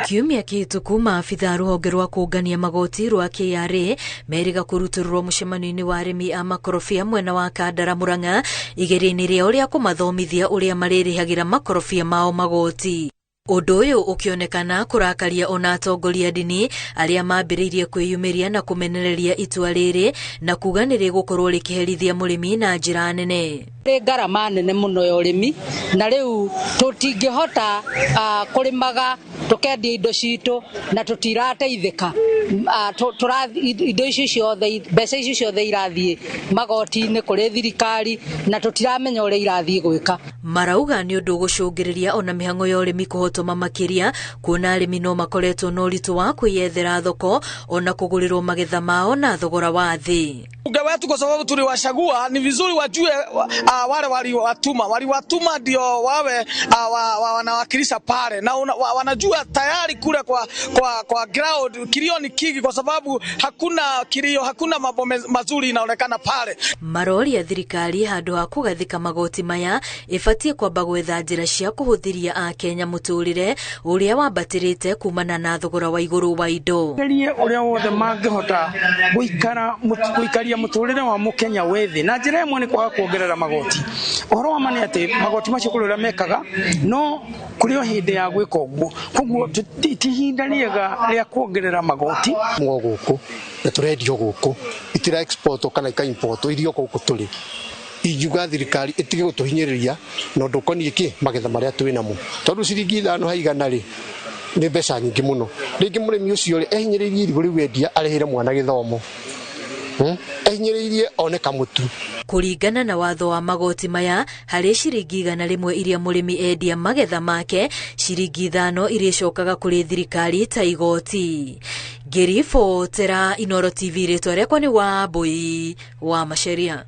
Kiumia kĩhĩtũku, maabitha a rũhonge rwa kũngania magoti rwa KRA merĩga kũrutũrũrwo mũcemanio-inĩ wa arĩmi a makorobia mwena wa Kandara, Murang'a, igeria-inĩ rĩao rĩa kũmathomithia ũrĩa marĩrĩhagĩra makorobia mao magoti. Ũndũ ũyũ ũkĩonekana kũrakaria ona atongoria a ndini arĩa mambĩrĩirie kwĩyumĩria na kũmenereria itua rĩrĩ na kuga nĩ rĩgũkorwo rĩkĩherithia mũrĩmi na njĩra nene. Rĩ ngarama nene mũno ya ũrĩmi, na rĩu tũtingĩhota kũrĩmaga tũkendia indo citũ na tũtirateithĩka. Indo icio ciothe, mbeca icio ciothe irathiĩ magoti-inĩ kũrĩ thirikari na tũtiramenya ũrĩa irathiĩ gwĩka. Marauga nĩ ũndũ ũgũcũngĩrĩria ona mĩhang'o ya ũrĩmi kũhotoma makĩria, kuona arĩmi no makoretwo na ũritũ wa kwĩyethera thoko ona kũgũrĩrwo magetha mao na thogora wa thĩ. Bunge wetu, kwa sababu tuliwachagua, ni vizuri wajue wale waliwatuma ndio wawe wanawakilisha pale na wanajua tayari kule kwa ground kilio ni kingi, kwa sababu hakuna kilio, hakuna mambo mazuri inaonekana pale. Maroria thirikari handũ ha kũgathĩka magoti maya ĩbatiĩ kwamba gwetha njĩra cia kũhũthĩria Akenya mũtũrĩre ũrĩa wambatĩrĩte kumana na thogora wa igũrũ wa indo. Gerie ũrĩa wothe mangĩhota gũikaria mũtũrĩre wa mũkenya wĩ thĩ na njĩra ĩmwe nĩ kwaga kuongerera magoti. Ũhoro wa ma nĩ atĩ magoti macio kũrĩ ũrĩa mekaga, no kũrĩ o hĩndĩ ya gwĩka ũguo, koguo ti ihinda rĩega rĩa kuongerera magoti. Mwo gũkũ na tũrendio gũkũ, itira export kana ika import irio gũkũ tũrĩ. Ingiuga thirikari ĩtige gũtũhinyĩrĩria na ũndũ ũkoniĩ kĩ magetha marĩa twĩ namo, tondũ ciringi 5 ha 100 rĩ, nĩ mbeca nyingĩ mũno. Rĩngĩ mũrĩmi ũcio rĩ, ehinyĩrĩirie irigũ rĩu endia arĩhĩre mwana gĩthomo, Ehinyĩrĩirie one kamũtu. Kũringana na watho wa magoti maya, harĩ ciringi 100 iria mũrĩmi endia magetha make, ciringi 5 irĩcokaga kũrĩ thirikari ta igoti. Ngĩribotera Inooro TV, rĩtwa rĩakwa nĩ Wambui wa Maceria.